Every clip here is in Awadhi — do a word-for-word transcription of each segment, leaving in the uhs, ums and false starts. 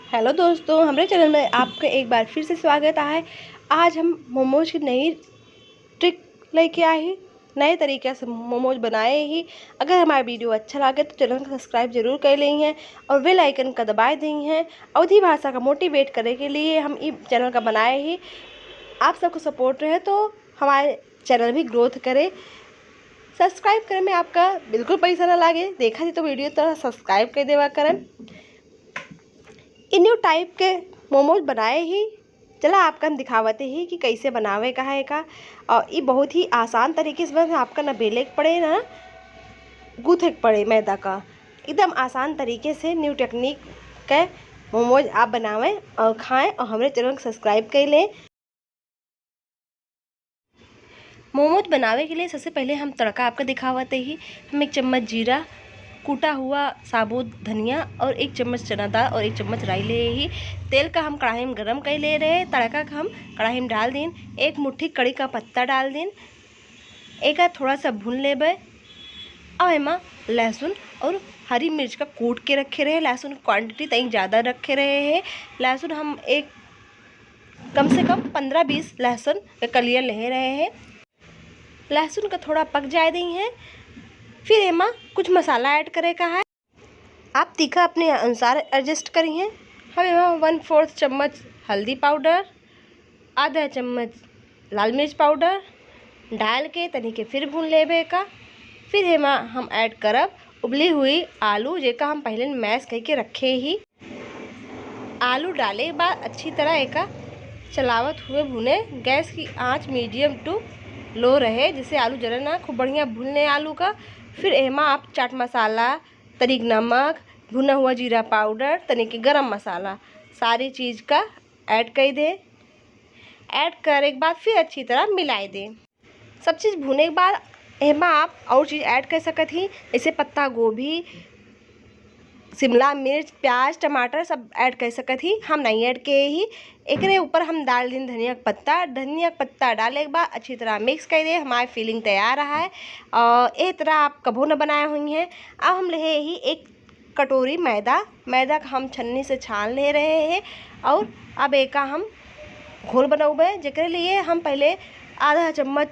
हेलो दोस्तों, हमरे चैनल में आपका एक बार फिर से स्वागत आहे। आज हम मोमोज की नई ट्रिक लेके आए ही, नए तरीके से मोमोज बनाए ही। अगर हमारा वीडियो अच्छा लागे तो चैनल का सब्सक्राइब जरूर कर लें हैं और बेल आइकन का दबाए दें हैं। अवधी भाषा का मोटिवेट करे के लिए हम ई चैनल का बनाए ही। आप सबको सपोर्ट रहे तो हमारे चैनल भी ग्रोथ करे। सब्सक्राइब करे में आपका बिल्कुल पैसा ना लागे, देखा थी तो वीडियो तो सब्सक्राइब कर देवा करन। ई न्यू टाइप के मोमोज बनाए ही। चला आपका हम दिखावते ही कि कैसे बनावे का है का। और ई बहुत ही आसान तरीके से बने, आपका ना बेले के पड़े ना गूँथे के पड़े मैदा का। एकदम आसान तरीके से न्यू टेक्निक के मोमोज आप बनावें और खाएं और हमरे चैनल को सब्सक्राइब कर लें। मोमोज बनावे के लिए सबसे पहले हम तड़का आपका दिखावते ही। हम एक चम्मच जीरा, कूटा हुआ साबुत धनिया और एक चम्मच चना दाल और एक चम्मच राई ले ही। तेल का हम कढ़ाई में गरम कर ले रहे, तड़का का हम कढ़ाई में डाल दीन। एक मुट्ठी कड़ी का पत्ता डाल दीन, एका थोड़ा सा भून लेबे। अब एमा लहसुन और हरी मिर्च का कूट के रखे रहे, लहसुन क्वांटिटी तई ज़्यादा रखे रहे हैं। लहसुन हम एक कम से कम पन्द्रह बीस लहसुन के कलिया ले रहे हैं। लहसुन का थोड़ा पक जाए दी हैं, फिर एमा कुछ मसाला ऐड करे का है। आप तीखा अपने अनुसार एडजस्ट करी हैं। हम एमा वन फोर्थ चम्मच हल्दी पाउडर, आधा चम्मच लाल मिर्च पाउडर डाल के तनी के फिर भून लेबे का। फिर एमा हम ऐड करब उबली हुई आलू, जेका हम पहले मैश करके रखे ही। आलू डाले के बाद अच्छी तरह एका चलावत हुए भुने। गैस की आंच मीडियम टू लो रहे, जिससे आलू जले ना। खूब बढ़िया भून लें आलू का। फिर एमा आप चाट मसाला, तनिक नमक, भुना हुआ जीरा पाउडर, तनिक गरम मसाला, सारी चीज़ का ऐड कर दें। ऐड करे के बाद फिर अच्छी तरह मिलाई दें। सब चीज़ भुने के बाद एमा आप और चीज़ ऐड कर सकत ही, जैसे पत्ता गोभी, शिमला मिर्च, प्याज, टमाटर सब ऐड कर सकत ही। हम नहीं ऐड किए ही। एकरे ऊपर हम डाल दिन धनिया के पत्ता। धनिया के पत्ता डाले के बाद अच्छी तरह मिक्स कर दे। हमारी फिलिंग तैयार रहा है और ए तरह आप कभो न बनाए हुई हैं। अब हम ले ही एक कटोरी मैदा, मैदा का हम छन्नी से छान ले रहे हैं और अब एका हम घोल बनौबे, जेकरे लिए हम पहले आधा चम्मच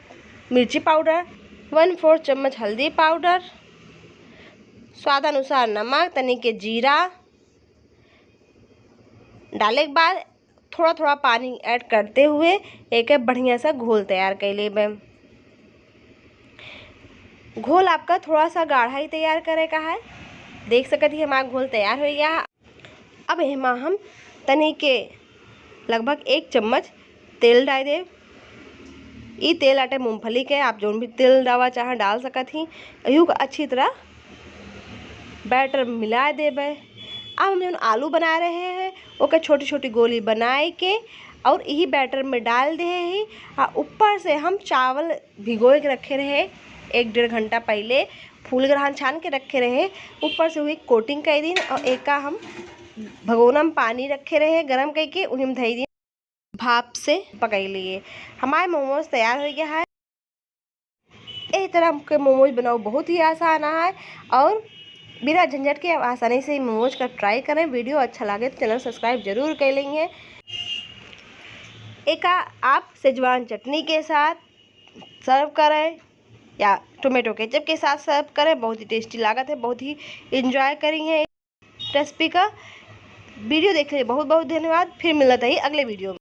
मिर्ची पाउडर, वन फोर्थ चम्मच हल्दी पाउडर, स्वाद अनुसार नमक, तनी के जीरा डाले के बाद थोड़ा थोड़ा पानी ऐड करते हुए एके बढ़िया सा घोल तैयार कर लेबे। घोल आपका थोड़ा सा गाढ़ा ही तैयार करे का है। देख सकत ही हमारा घोल तैयार हो गया है। अब एमा हम तनी के लगभग एक चम्मच तेल डाल देब। ई तेल आटे मूंगफली के, आप जौन भी तेल डावा चाहे डाल सकत ही। इहू का अच्छी तरह बैटर मिला देबे। अब हम जौन आलू बना रहे हैं ओके छोटी छोटी गोली बनाए के और यही बैटर में डाल दे ही। आ ऊपर से हम चावल भिगोए के रखे रहे एक डेढ़ घंटा पहले, फूल ग्रहण छान के रखे रहे, ऊपर से हुई कोटिंग कर दिन और एका हम भगोना में पानी रखे रहे गरम करके, उन्हीं में धई दिन भाप से पकाई लिए। हमारे मोमोज तैयार हो गया है। एह तरह के मोमोज बनाओ बहुत ही आसान है और बिना झंझट के आप आसानी से मोमोज का ट्राई करें। वीडियो अच्छा लगे तो चैनल सब्सक्राइब जरूर कर लेंगे। एका आप शेजवान चटनी के साथ सर्व करें या टोमेटो केचप के साथ सर्व करें, बहुत ही टेस्टी लागत है, बहुत ही एंजॉय करी हैं रेसिपी का। वीडियो देखे बहुत बहुत धन्यवाद। फिर मिलत ही अगले वीडियो में।